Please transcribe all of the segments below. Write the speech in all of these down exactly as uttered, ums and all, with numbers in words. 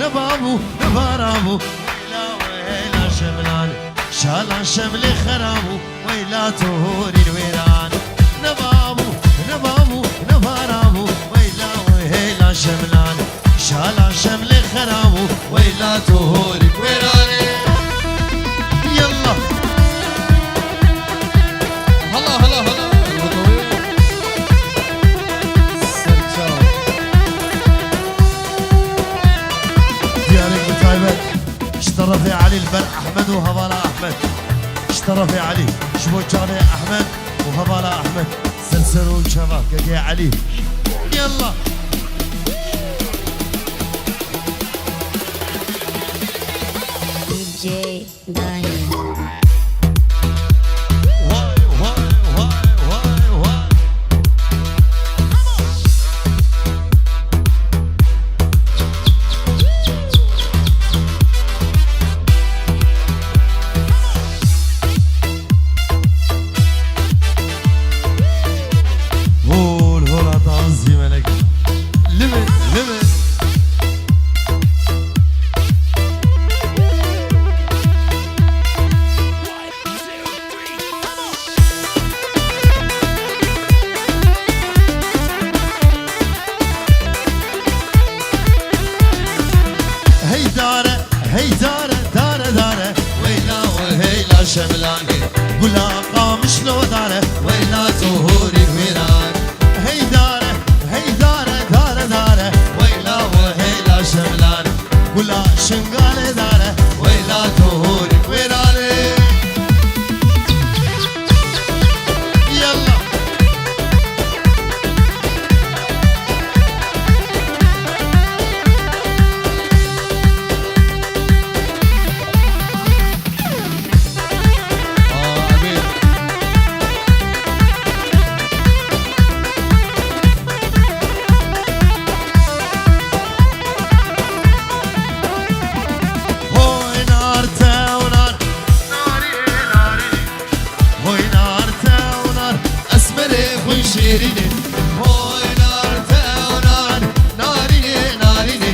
Nebabû, nebarabû, weyla weyla şemlan, şalan şemlê xerabû, weyla tu horîn wêran. Nebabû, nebabû, nebarabû, weyla weyla şemlan, şalan şemlê xerabû, weyla tu horîn wêranê. Yallah. Hala, hala, hala. Serçav. Diyarek bi taybet ji terefê Elî li ber Ehmed û hevala Ehmed. Ji terefê Elî, ji bo çavê Ehmed û hevala Ehmed. Ser ser û çava kekê Elî. Yallah. D J Dayê. Vay, vay, vay, vay, vay. Hol, hol, hata zî melek. Limit, limit. Hey dare, hey dare, dare, dare. Weyla we heyla şemlanê. Gula qamişlo dare. Weyla tu horî wêran. Hey dare, hey dare, dare, dare. Weyla we heyla şemlanê. Gula şingalê dare, weyla tu horî wêranê. Yallah. Aa, Emîn. Hoy nar, tew nar, narînê, narînê. Hoy nar, tew nar, esmerê xwe şêrînê. Hoy nar, tew nar, narînê, narînê.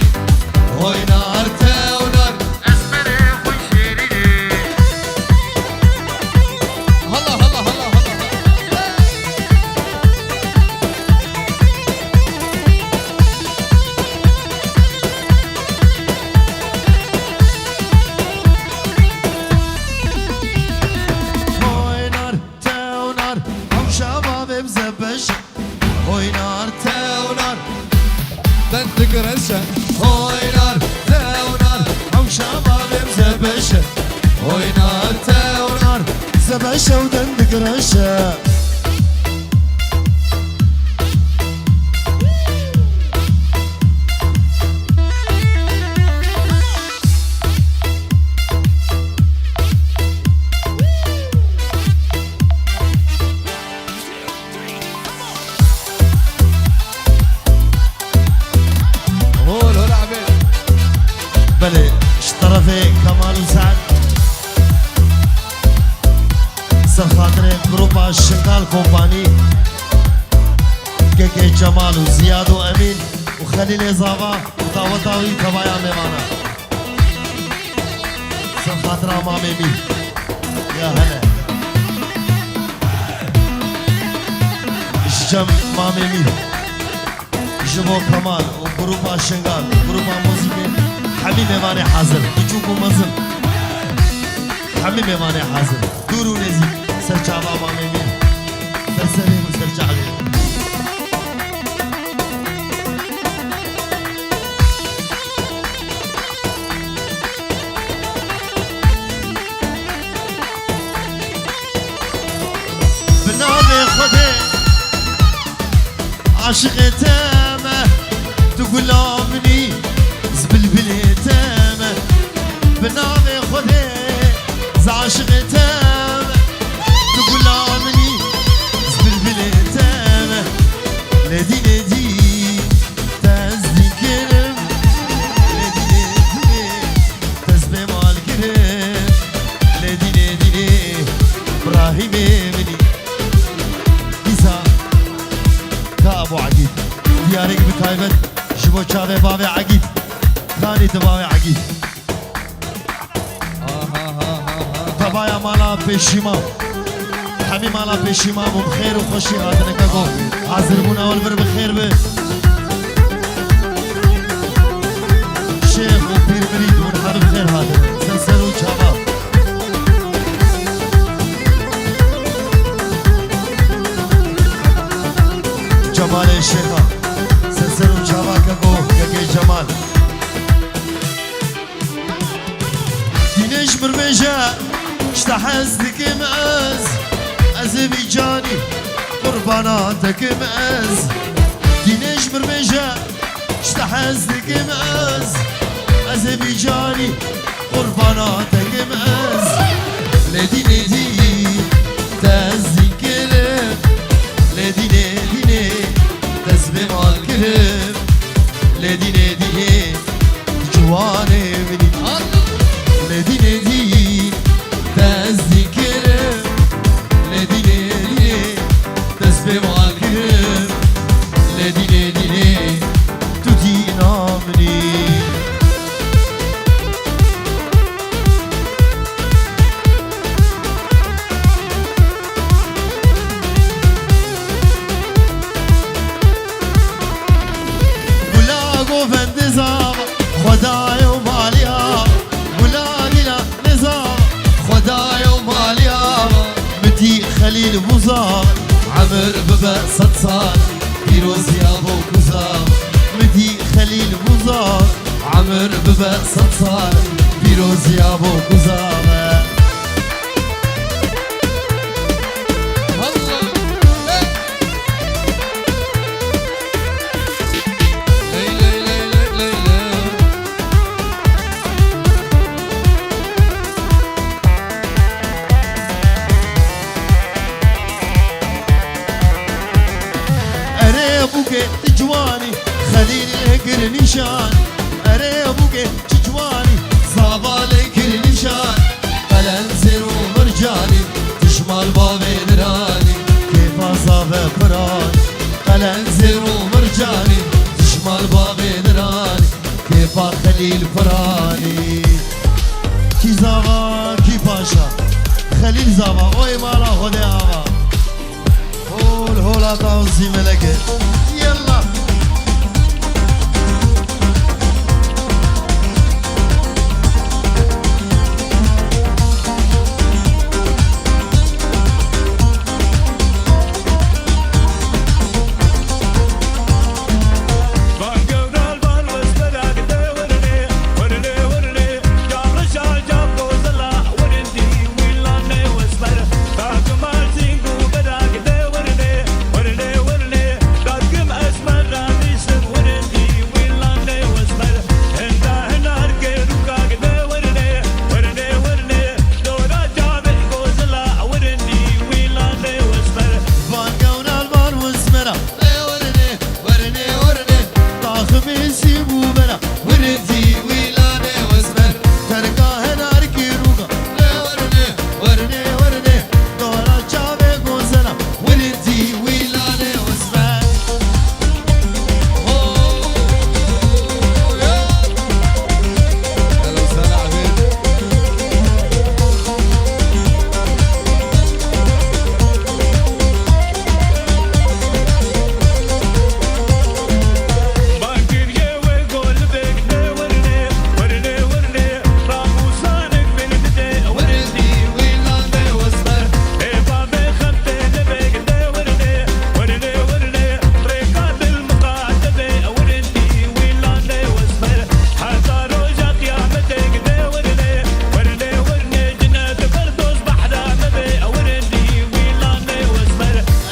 Hoy nar, tew nar, esmerê xwe şêrînê. Hala, hala, hala, hala, hala. Hoy nar, tew nar, hewşa bavê min zebeş. Hoy nar, tew nar, deng digireşe. Hoy nar, tew nar, hewşa bavê min zebeşe. Hoy nar, tew nar, zebeşe û deng digireşe. Hol, hol, Ahmet. Belê, ji terefê Kemal û Sead. Ser xatirê grupa Şingal Kompanî, kekê Cemal û Ziyad û Emîn û Xelîlê Zava û daweta wî tevaya mêvana. Ser xatira Mamê Mîr. Ya hele. Ji cem Mamê Mîr. Ji bo Kemal û grupa Şingal û grupa muzîkê hemî mêvanê hazir. Biçûk û mezin. Hemî mêvanê hazir. Dûr û nêzîk. Ser çava Mamê Mîr. Ser serê û ser çavê. Bi navê Xwedê aşiqê te me, tu gula min î, ez bilbilê te me. Bi navê Xwedê ez aşiqê te me, tu gula min î, ez bilbilê te me. Lê dî, lê dî, te ez dî kirim, lê dî, lê dî, te ez pê mal kirim, lê dî, lê dî, lê Brahîmê min î. Dîsa ka Ebû Egîd, diyarek bi taybet ji bo çavê bavê Egîd. Kanî divayê Egîd. Aha, ha, ha, ha. Tevaya mala pêşîma. Hemî mala pêşîma bû. Bi xêr û xweşî hatine keko. Hazir bûna wan vir bi xêr bi. Şêx û pîr mirîd hûn hemî bi xêr hatine. Ser ser û çava. Cemalê Şêxa. Ser ser û çava keko, kekê Cemal. Dînê ji mir bêje, ji te hez dikim ez. Ez ê vî canî qurbana te kim ez. Dînê ji mir bêje, ji te hez dikim ez. Ez ê vî canî qurbana te kim ez. Lê dînê dî te ez dîn kirim. Lê dînê dînê te ez bê mal kirim. Lê dînê dînê Ciwanê min î. Lê dînê dîn te ez dîn kirim. Lê dînê dînê te ez bê mal kirim. Lê dînê dînê tu dîna min î. Gula govendê zava, Xwedayê û maliya. Gula gila nêzava, Xwedayê û maliya. Min dî Xelîl bû zava, emir bibe sed sal. Pîroziya bo ku zava. Min dî Xelîl bû zava, emir bibe sed sal. Pîroziya bo ku zava. Erê bûkê tu ciwanî, Xelîl lê kir nîşan. Erê bûkê tu ciwanî, zava lê kir nîşan. Qelen zêr û mircanî, tu ji mal bavê diranî, kêfa zave piranî. Qelen zêr û mircanî, tu ji mal bavê diranî, kêfa Xelîl piranî. Kî zava, kî paşa? Xelîl zava, oy mala Xwedê ava. Hol, hol ata û zî meleke. Yalla. Van gewran van wismera. Lê werine, werine, werine. Taximê sî bû bera. Wirindî wî lanê wesmer. Terka henar kîrûka. Lê werine, werine, werine. Dora çavê gozela. Wirindî wî lanê wesmer. Oh, yeah. Hello, Salah Abid.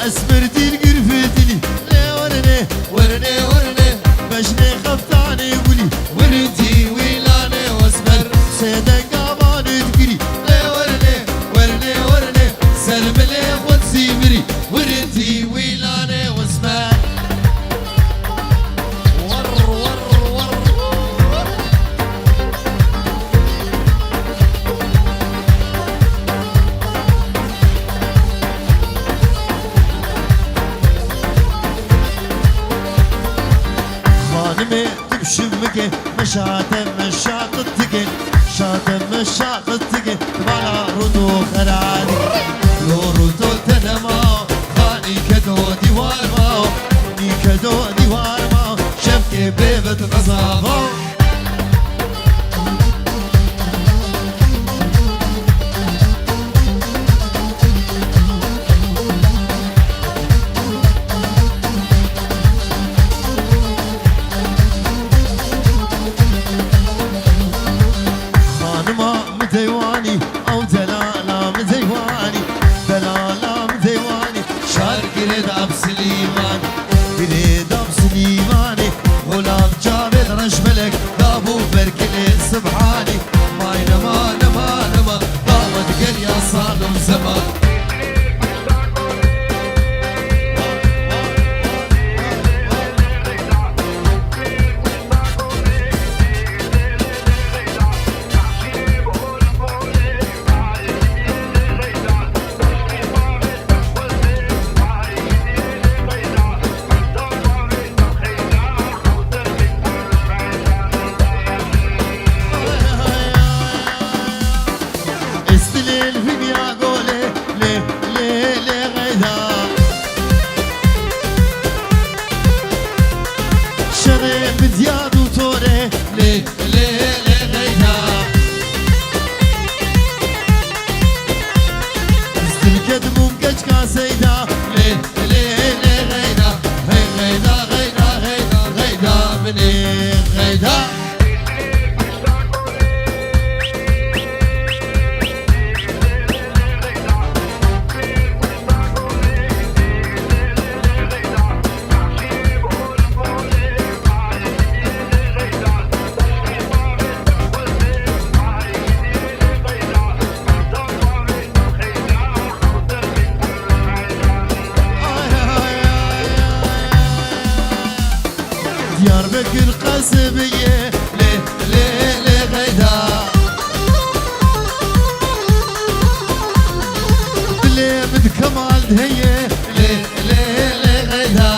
Esmer dîl gir fitîlî, lê werine, werine, werine. Bejnê xeftanê gulî, wirindî wî lanê wesmer. Sê denga vanê digirî, lê werine, werine, werine. Ser milê xwe dizîvirî, wirindî wî lanê wesmer. Wer, wer, wer. Xanimê tu bi Çimike meşate meşaqitike, şate meşaqitike, bala rudo xerani. Lo rudo tenema, xani kedo dîwar ma, nî kedo dîwar ma, şevke bêvit qezaba. Xanima min deywanî, ew delala min deywanî, delala min deywanî, şar girê dab Silîman, girê dab Silîmanê, xulam çavê reşmelek, dabû berkilê Sibhanî, may nema, nema, nema, damet geriya sal û zeman. Estilê li vî ya golê, lê, lê, lê xeyda. Şerê bi diyad û torê, lê, lê, lê xeyda. Stilke dimûm keçka seyda, lê, lê, lê xeyda. Hey xeyda, xeyda, xeyda, xeyda, binê xeyda. Diyarbekir qesibiyê, lê, lê, lê xeyda. Dilê min di Kemal de heye, lê, lê, lê xeyda.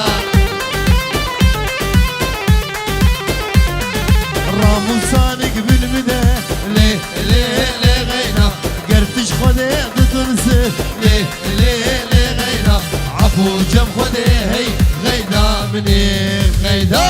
Ramûsanik bin min de, lê, lê, lê xeyda. Ger tu ji Xwedê ditirsi, lê, lê, lê xeyda. Efû cem Xwedê hey, xeyda min ê, xeyda.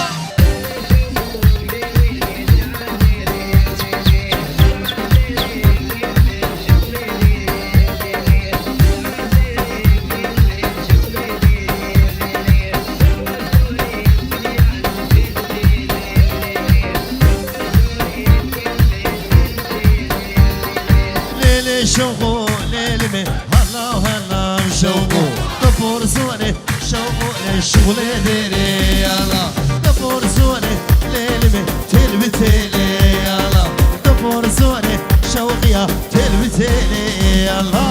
Lê lê şewqo, lê lê me, hela hela şewqo. Te porsone, şewqo lê şuxlê dêrê yala. Te porsone, lê lê me, tel bi têlê yala. Te porsone, şewqiya tel bi têlê yala.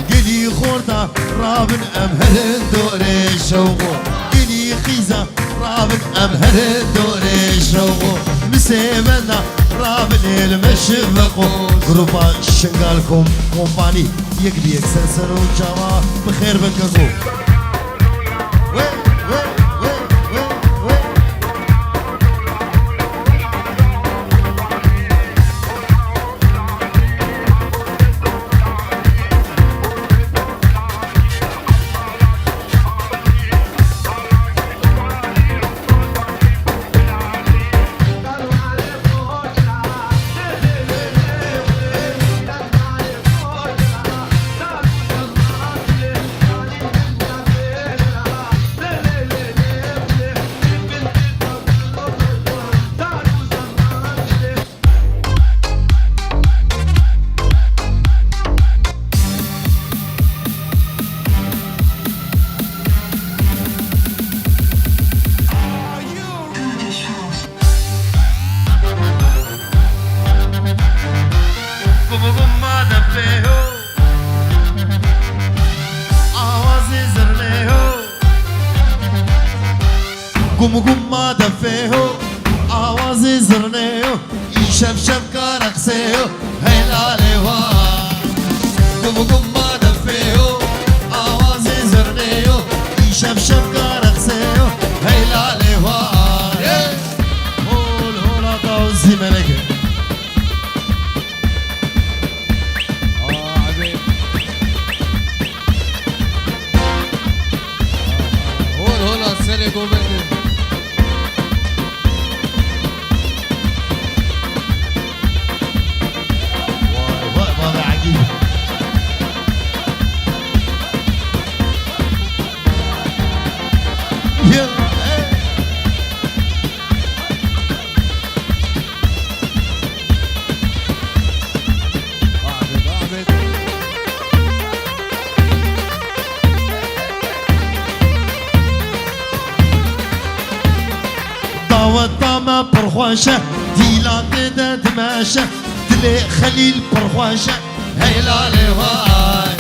Gelî xorta rabin em herin dorê şewqo. Gelî xîza rabin em herin dorê şewqo. Misê benda rabin êl meşveqo. Grupa Şingal Kom-, Kompanî. Yek bi yek ser ser û çawa bi xêr bin keko. Wê, wê, wê, wê, wê. Bû bû bû ma de fê ho. Awazê zirnê Gum gum ma defê ho, awazê zirnê yo, îşev şevka rexsê yo, hey lalê wa. Gum gum ma defê ho, awazê zirnê yo, îşev şevka rexsê yo, hey lalê wa. Hey! Hol hola dawzî meleke. Aa, abi. Hol hola serê govendê. Vay, vay, vay, Egîd. Yalla, hey. Daweta me pir xweş e, dîlan tê de dimeşe, dilê Xelîl pir xweş e. Hey lalê vay,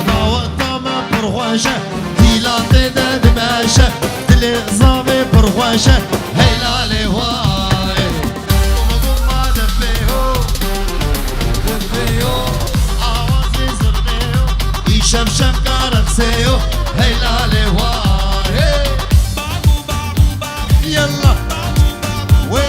daweta me pir xweş e, dîlan tê de dimeşe, dilê zavê pir xweş e, hey lalê vay. Guma guma defê ho, defê ho, awazê zirnê yo, îşev şevka rexsê yo, hey lalê vay. Hey! Yalla. Wê.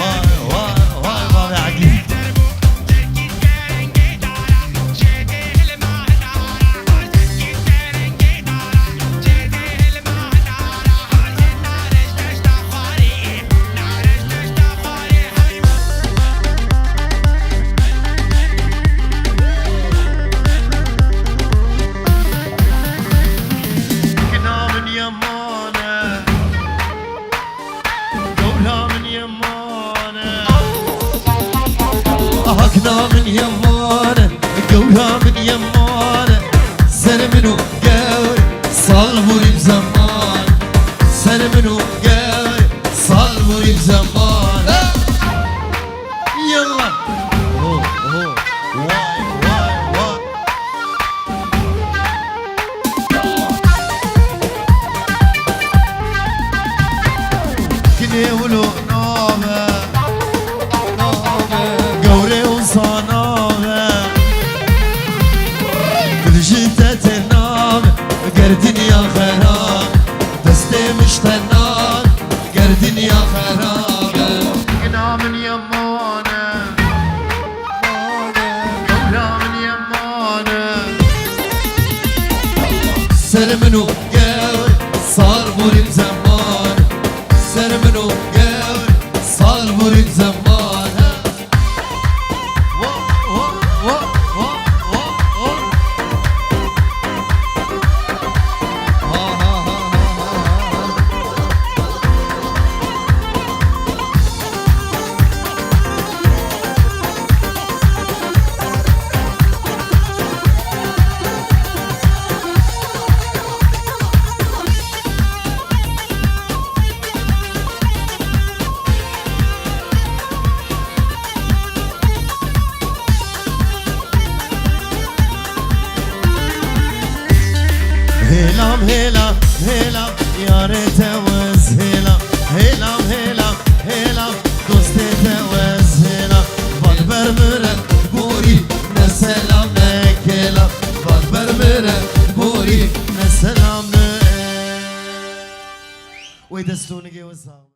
Vay, vay, vay, vay, Egîd. Kina min yeman e. Gewra min yeman e. Aha kina min yeman e. Gewra min yeman e. Ser min û gewr sal vurî zeman. Ser min û gewr sal vurî zeman. Yalla. Oh, oh. Vay, vay, vay. Kinê wilo nave, nave. Gewrê wisa nave. Dil ji te tê nave. Ger dinya xerab, destê min ji te nave. Ger dinya xerab e. Kina min yeman e. Gura min yeman e. Ser min û gewr sal vurî zeman. Ser min û gewr sal vurî zeman. Wo, wo, wo. Ha, ha, ha. Hêlam, hêlam, hêlam, yarê te wez hêlam. Hêlam, hêlam, hêlam, dostê te wez hêlam. Vat ber min re borî, ne selam ne kelam. Vat ber min re borî, ne selam ne. Wey dest û nigê wisa.